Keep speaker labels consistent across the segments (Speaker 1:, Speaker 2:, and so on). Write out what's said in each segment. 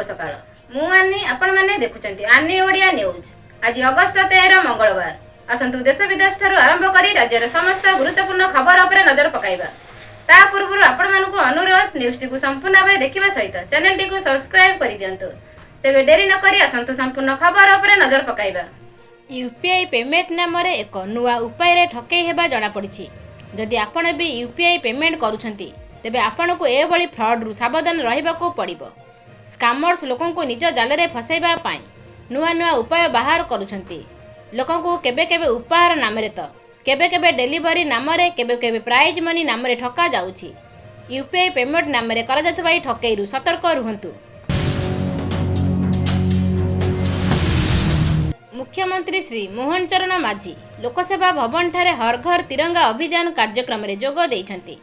Speaker 1: ସକାଳ। ମୁଁ ଆନି, ଆପଣମାନେ ଦେଖୁଛନ୍ତି ଆନି ଓଡ଼ିଆ ନ୍ୟୁଜ୍। ଆଜି ଅଗଷ୍ଟ 13, ମଙ୍ଗଳବାର। ଆସନ୍ତୁ ଦେଶ ବିଦେଶ ଠାରୁ ଆରମ୍ଭ କରି ରାଜ୍ୟର ସମସ୍ତ ଗୁରୁତ୍ୱପୂର୍ଣ୍ଣ ଖବର ଉପରେ ନଜର ପକାଇବା। ତା ପୂର୍ବରୁ ଆପଣମାନଙ୍କୁ ଅନୁରୋଧ, ନ୍ୟୁଜ୍ଟିକୁ ସମ୍ପୂର୍ଣ୍ଣ ଭାବରେ ଦେଖିବା ସହିତ ଚ୍ୟାନେଲଟିକୁ ସବସ୍କ୍ରାଇବ୍ କରିଦିଅନ୍ତୁ। ତେବେ ଡେରି ନକରି ଆସନ୍ତୁ ସମ୍ପୂର୍ଣ୍ଣ ଖବର ଉପରେ ନଜର ପକାଇବା। ୟୁପିଆଇ ପେମେଣ୍ଟ ନାମରେ ଏକ ନୂଆ ଉପାୟରେ ଠକେଇ ହେବା ଜଣାପଡ଼ିଛି। ଯଦି ଆପଣ ବି ୟୁପିଆଇ ପେମେଣ୍ଟ କରୁଛନ୍ତି, ତେବେ ଆପଣଙ୍କୁ ଏଭଳି ଫ୍ରଡରୁ ସାବଧାନ ରହିବାକୁ ପଡ଼ିବ। ସ୍କାମର୍ସ ଲୋକଙ୍କୁ ନିଜ ଜାଲରେ ଫସାଇବା ପାଇଁ ନୂଆ ନୂଆ ଉପାୟ ବାହାର କରୁଛନ୍ତି। ଲୋକଙ୍କୁ କେବେ କେବେ ଉପହାର ନାମରେ ତ କେବେ କେବେ ଡେଲିଭରି ନାମରେ, କେବେ କେବେ ପ୍ରାଇଜ୍ ମନି ନାମରେ ଠକା ଯାଉଛି। ୟୁପିଆଇ ପେମେଣ୍ଟ ନାମରେ କରାଯାଉଥିବା ଏହି ଠକେଇରୁ ସତର୍କ ରୁହନ୍ତୁ। ମୁଖ୍ୟମନ୍ତ୍ରୀ ଶ୍ରୀ ମୋହନ ଚରଣ ମାଝୀ ଲୋକସେବା ଭବନଠାରେ ହର ଘର ତିରଙ୍ଗା ଅଭିଯାନ କାର୍ଯ୍ୟକ୍ରମରେ ଯୋଗ ଦେଇଛନ୍ତି।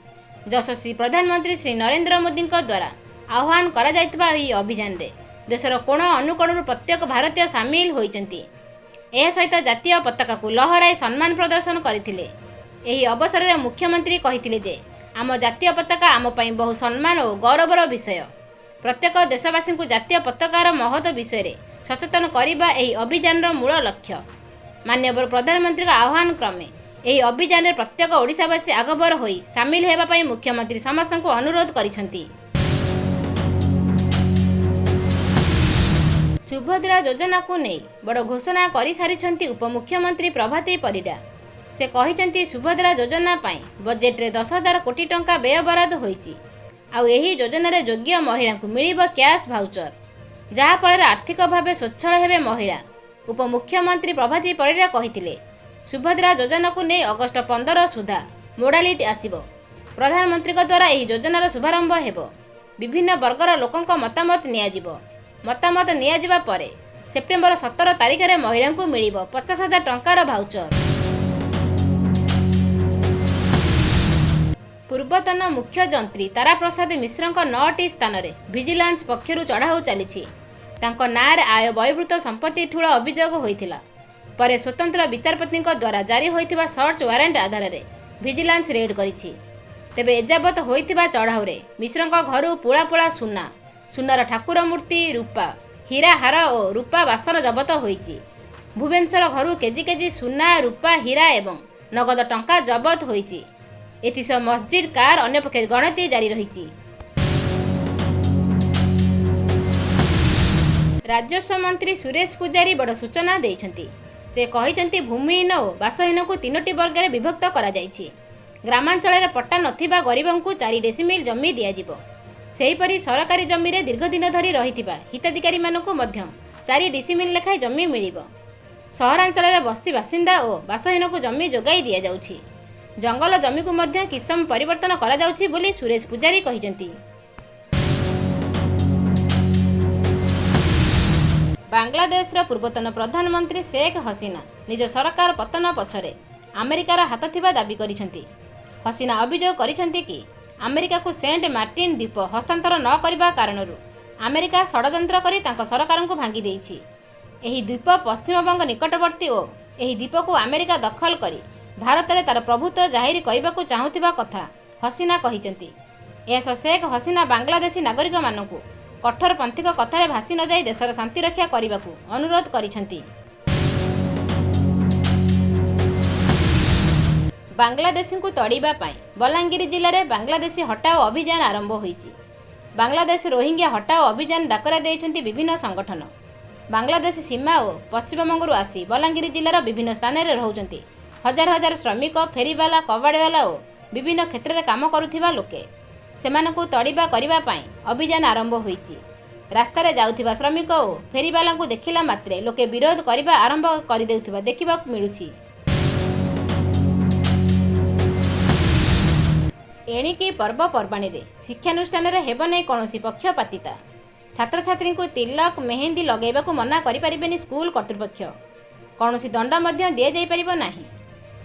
Speaker 1: ଯଶସ୍ୱୀ ପ୍ରଧାନମନ୍ତ୍ରୀ ଶ୍ରୀ ନରେନ୍ଦ୍ର ମୋଦିଙ୍କ ଦ୍ୱାରା ଆହ୍ୱାନ କରାଯାଇଥିବା ଏହି ଅଭିଯାନରେ ଦେଶର କୋଣ ଅନୁକୋଣରୁ ପ୍ରତ୍ୟେକ ଭାରତୀୟ ସାମିଲ ହୋଇଛନ୍ତି। ଏହା ସହିତ ଜାତୀୟ ପତାକାକୁ ଲହରାଇ ସମ୍ମାନ ପ୍ରଦର୍ଶନ କରିଥିଲେ। ଏହି ଅବସରରେ ମୁଖ୍ୟମନ୍ତ୍ରୀ କହିଥିଲେ ଯେ ଆମ ଜାତୀୟ ପତାକା ଆମ ପାଇଁ ବହୁ ସମ୍ମାନ ଓ ଗୌରବର ବିଷୟ। ପ୍ରତ୍ୟେକ ଦେଶବାସୀଙ୍କୁ ଜାତୀୟ ପତାକାର ମହତ୍ତ୍ୱ ବିଷୟରେ ସଚେତନ କରିବା ଏହି ଅଭିଯାନର ମୂଳ ଲକ୍ଷ୍ୟ। ମାନ୍ୟବର ପ୍ରଧାନମନ୍ତ୍ରୀଙ୍କ ଆହ୍ୱାନ କ୍ରମେ ଏହି ଅଭିଯାନରେ ପ୍ରତ୍ୟେକ ଓଡ଼ିଶାବାସୀ ଆଗଭର ହୋଇ ସାମିଲ ହେବା ପାଇଁ ମୁଖ୍ୟମନ୍ତ୍ରୀ ସମସ୍ତଙ୍କୁ ଅନୁରୋଧ କରିଛନ୍ତି। ସୁଭଦ୍ରା ଯୋଜନାକୁ ନେଇ ବଡ଼ ଘୋଷଣା କରିସାରିଛନ୍ତି ଉପମୁଖ୍ୟମନ୍ତ୍ରୀ ପ୍ରଭାତୀ ପରିଡ଼ା। ସେ କହିଛନ୍ତି, ସୁଭଦ୍ରା ଯୋଜନା ପାଇଁ ବଜେଟରେ 10,000 କୋଟି ଟଙ୍କା ବ୍ୟୟବରାଦ ହୋଇଛି। ଆଉ ଏହି ଯୋଜନାରେ ଯୋଗ୍ୟ ମହିଳାଙ୍କୁ ମିଳିବ କ୍ୟାସ୍ ଭାଉଚର। ଯାହାଫଳରେ ଆର୍ଥିକ ଭାବେ ସ୍ୱଚ୍ଛଳ ହେବେ ମହିଳା। ଉପମୁଖ୍ୟମନ୍ତ୍ରୀ ପ୍ରଭାତୀ ପରିଡ଼ା କହିଥିଲେ, ସୁଭଦ୍ରା ଯୋଜନାକୁ ନେଇ ଅଗଷ୍ଟ 15 ସୁଦ୍ଧା ମୋଡାଲିଟି ଆସିବ। ପ୍ରଧାନମନ୍ତ୍ରୀଙ୍କ ଦ୍ୱାରା ଏହି ଯୋଜନାର ଶୁଭାରମ୍ଭ ହେବ। ବିଭିନ୍ନ ବର୍ଗର ଲୋକଙ୍କ ମତାମତ ନିଆଯିବ। ମତାମତ ନିଆଯିବା ପରେ ସେପ୍ଟେମ୍ବର 17 ତାରିଖରେ ମହିଳାଙ୍କୁ ମିଳିବ 50,000 ଟଙ୍କାର ଭାଉଚର। ପୂର୍ବତନ ମୁଖ୍ୟ ଯନ୍ତ୍ରୀ ତାରାପ୍ରସାଦ ମିଶ୍ରଙ୍କ ନଅଟି ସ୍ଥାନରେ ଭିଜିଲାନ୍ସ ପକ୍ଷରୁ ଚଢ଼ାଉ ଚାଲିଛି। ତାଙ୍କ ନାଁରେ ଆୟ ବହିର୍ଭୂତ ସମ୍ପତ୍ତି ଠୁଳ ଅଭିଯୋଗ ହୋଇଥିଲା। ପରେ ସ୍ୱତନ୍ତ୍ର ବିଚାରପତିଙ୍କ ଦ୍ୱାରା ଜାରି ହୋଇଥିବା ସର୍ଚ୍ଚ ୱାରେଣ୍ଟ ଆଧାରରେ ଭିଜିଲାନ୍ସ ରେଡ୍ କରିଛି। ତେବେ ଏଯାବତ୍ ହୋଇଥିବା ଚଢ଼ାଉରେ ମିଶ୍ରଙ୍କ ଘରୁ ପୁଳା ପୁଳା ସୁନା, ସୁନାର ଠାକୁର ମୂର୍ତ୍ତି, ରୂପା, ହୀରା ହାର ଓ ରୂପା ବାସନ ଜବତ ହୋଇଛି। ଭୁବନେଶ୍ୱର ଘରୁ କେଜି କେଜି ସୁନା, ରୂପା, ହୀରା ଏବଂ ନଗଦ ଟଙ୍କା ଜବତ ହୋଇଛି। ଏଥିସହ ମର୍ସିଡିଜ୍ କାର୍। ଅନ୍ୟପକ୍ଷେ ଗଣତି ଜାରି ରହିଛି। ରାଜସ୍ୱ ମନ୍ତ୍ରୀ ସୁରେଶ ପୂଜାରୀ ବଡ଼ ସୂଚନା ଦେଇଛନ୍ତି। ସେ କହିଛନ୍ତି, ଭୂମିହୀନ ଓ ବାସହୀନଙ୍କୁ ତିନୋଟି ବର୍ଗରେ ବିଭକ୍ତ କରାଯାଇଛି। ଗ୍ରାମାଞ୍ଚଳରେ ପଟ୍ଟା ନଥିବା ଗରିବଙ୍କୁ 4 ଡେସିମିଲ ଜମି ଦିଆଯିବ। ସେହିପରି ସରକାରୀ ଜମିରେ ଦୀର୍ଘଦିନ ଧରି ରହିଥିବା ହିତାଧିକାରୀମାନଙ୍କୁ ମଧ୍ୟ 4 ଡିସିମିଲ ଲେଖାଏଁ ଜମି ମିଳିବ। ସହରାଞ୍ଚଳରେ ବସ୍ତି ବାସିନ୍ଦା ଓ ବାସହୀନଙ୍କୁ ଜମି ଯୋଗାଇ ଦିଆଯାଉଛି। ଜଙ୍ଗଲ ଜମିକୁ ମଧ୍ୟ କିସମ ପରିବର୍ତ୍ତନ କରାଯାଉଛି ବୋଲି ସୁରେଶ ପୂଜାରୀ କହିଛନ୍ତି। ବାଂଲାଦେଶର ପୂର୍ବତନ ପ୍ରଧାନମନ୍ତ୍ରୀ ଶେଖ ହସିନା ନିଜ ସରକାର ପତନ ପଛରେ ଆମେରିକାର ହାତ ଥିବା ଦାବି କରିଛନ୍ତି। ହସିନା ଅଭିଯୋଗ କରିଛନ୍ତି କି, ଆମେରିକାକୁ ସେଣ୍ଟ ମାର୍ଟିନ ଦ୍ୱୀପ ହସ୍ତାନ୍ତର ନ କରିବା କାରଣରୁ ଆମେରିକା ଷଡ଼ଯନ୍ତ୍ର କରି ତାଙ୍କ ସରକାରଙ୍କୁ ଭାଙ୍ଗି ଦେଇଛି। ଏହି ଦ୍ୱୀପ ପଶ୍ଚିମବଙ୍ଗ ନିକଟବର୍ତ୍ତୀ ଓ ଏହି ଦ୍ୱୀପକୁ ଆମେରିକା ଦଖଲ କରି ଭାରତରେ ତାର ପ୍ରଭୁତ୍ୱ ଜାହିର କରିବାକୁ ଚାହୁଁଥିବା କଥା ହସିନା କହିଛନ୍ତି। ଏହା ସହ ଶେଖ ହସିନା ବାଂଲାଦେଶୀ ନାଗରିକମାନଙ୍କୁ କଠୋରପନ୍ଥୀଙ୍କ କଥାରେ ଭାସି ନଯାଇ ଦେଶର ଶାନ୍ତି ରକ୍ଷା କରିବାକୁ ଅନୁରୋଧ କରିଛନ୍ତି। ବାଂଲାଦେଶୀଙ୍କୁ ତଡ଼ିବା ପାଇଁ ବଲାଙ୍ଗୀର ଜିଲ୍ଲାରେ ବାଂଲାଦେଶୀ ହଟାଓ ଅଭିଯାନ ଆରମ୍ଭ ହୋଇଛି। ବାଂଲାଦେଶ ରୋହିଙ୍ଗ୍ୟା ହଟାଓ ଅଭିଯାନ ଡାକରା ଦେଇଛନ୍ତି ବିଭିନ୍ନ ସଂଗଠନ। ବାଂଲାଦେଶ ସୀମା ଓ ପଶ୍ଚିମବଙ୍ଗରୁ ଆସି ବଲାଙ୍ଗୀର ଜିଲ୍ଲାର ବିଭିନ୍ନ ସ୍ଥାନରେ ରହୁଛନ୍ତି ହଜାର ହଜାର ଶ୍ରମିକ, ଫେରିବାଲା, କବାଡ଼ିବାଲା ଓ ବିଭିନ୍ନ କ୍ଷେତ୍ରରେ କାମ କରୁଥିବା ଲୋକେ। ସେମାନଙ୍କୁ ତଡ଼ିବା କରିବା ପାଇଁ ଅଭିଯାନ ଆରମ୍ଭ ହୋଇଛି। ରାସ୍ତାରେ ଯାଉଥିବା ଶ୍ରମିକ ଓ ଫେରିବାଲାଙ୍କୁ ଦେଖିଲା ମାତ୍ରେ ଲୋକେ ବିରୋଧ କରିବା ଆରମ୍ଭ କରିଦେଉଥିବା ଦେଖିବାକୁ ମିଳୁଛି। ଏଣିକି ପର୍ବପର୍ବାଣୀରେ ଶିକ୍ଷାନୁଷ୍ଠାନରେ ହେବ ନାହିଁ କୌଣସି ପକ୍ଷପାତିତା। ଛାତ୍ରଛାତ୍ରୀଙ୍କୁ ତିଲକ, ମେହେନ୍ଦି ଲଗାଇବାକୁ ମନା କରିପାରିବେନି ସ୍କୁଲ କର୍ତ୍ତୃପକ୍ଷ। କୌଣସି ଦଣ୍ଡ ମଧ୍ୟ ଦିଆଯାଇପାରିବ ନାହିଁ।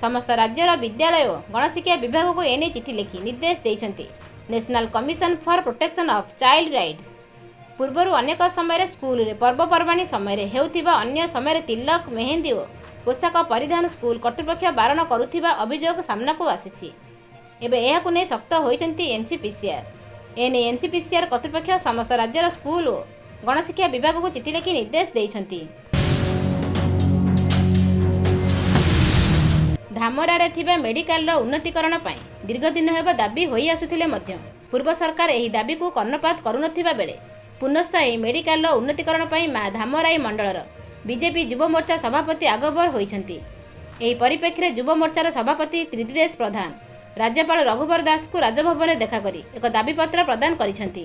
Speaker 1: ସମସ୍ତ ରାଜ୍ୟର ବିଦ୍ୟାଳୟ ଓ ଗଣଶିକ୍ଷା ବିଭାଗକୁ ଏନେଇ ଚିଠି ଲେଖି ନିର୍ଦ୍ଦେଶ ଦେଇଛନ୍ତି National Commission for Protection of Child Rights। ପୂର୍ବରୁ ଅନେକ ସମୟରେ ସ୍କୁଲରେ ପର୍ବପର୍ବାଣୀ ସମୟରେ ହେଉଥିବା ଅନ୍ୟ ସମୟରେ ତିଲକ, ମେହେନ୍ଦି ଓ ପୋଷାକ ପରିଧାନ ସ୍କୁଲ କର୍ତ୍ତୃପକ୍ଷ ବାରଣ କରୁଥିବା ଅଭିଯୋଗ ସାମ୍ନାକୁ ଆସିଛି। ଏବେ ଏହାକୁ ନେଇ ଶକ୍ତ ହୋଇଛନ୍ତି ଏନ୍ସିପିସିଆର୍। ଏନେଇ ଏନ୍ସିପିସିଆର୍ କର୍ତ୍ତୃପକ୍ଷ ସମସ୍ତ ରାଜ୍ୟର ସ୍କୁଲ ଓ ଗଣଶିକ୍ଷା ବିଭାଗକୁ ଚିଠି ଲେଖି ନିର୍ଦ୍ଦେଶ ଦେଇଛନ୍ତି। ଧାମରାରେ ଥିବା ମେଡିକାଲର ଉନ୍ନତିକରଣ ପାଇଁ ଦୀର୍ଘଦିନ ହେବ ଦାବି ହୋଇଆସୁଥିଲେ ମଧ୍ୟ ପୂର୍ବ ସରକାର ଏହି ଦାବିକୁ କର୍ଣ୍ଣପାତ କରୁନଥିବା ବେଳେ ପୁନଶ୍ଚ ଏହି ମେଡିକାଲର ଉନ୍ନତିକରଣ ପାଇଁ ମା ଧାମରାଇ ମଣ୍ଡଳର ବିଜେପି ଯୁବ ମୋର୍ଚ୍ଚା ସଭାପତି ଆଗଭର ହୋଇଛନ୍ତି। ଏହି ପରିପ୍ରେକ୍ଷୀରେ ଯୁବ ମୋର୍ଚ୍ଚାର ସଭାପତି ତ୍ରିଦିଦେଶ ପ୍ରଧାନ ରାଜ୍ୟପାଳ ରଘୁବର ଦାସଙ୍କୁ ରାଜଭବନରେ ଦେଖାକରି ଏକ ଦାବିପତ୍ର ପ୍ରଦାନ କରିଛନ୍ତି।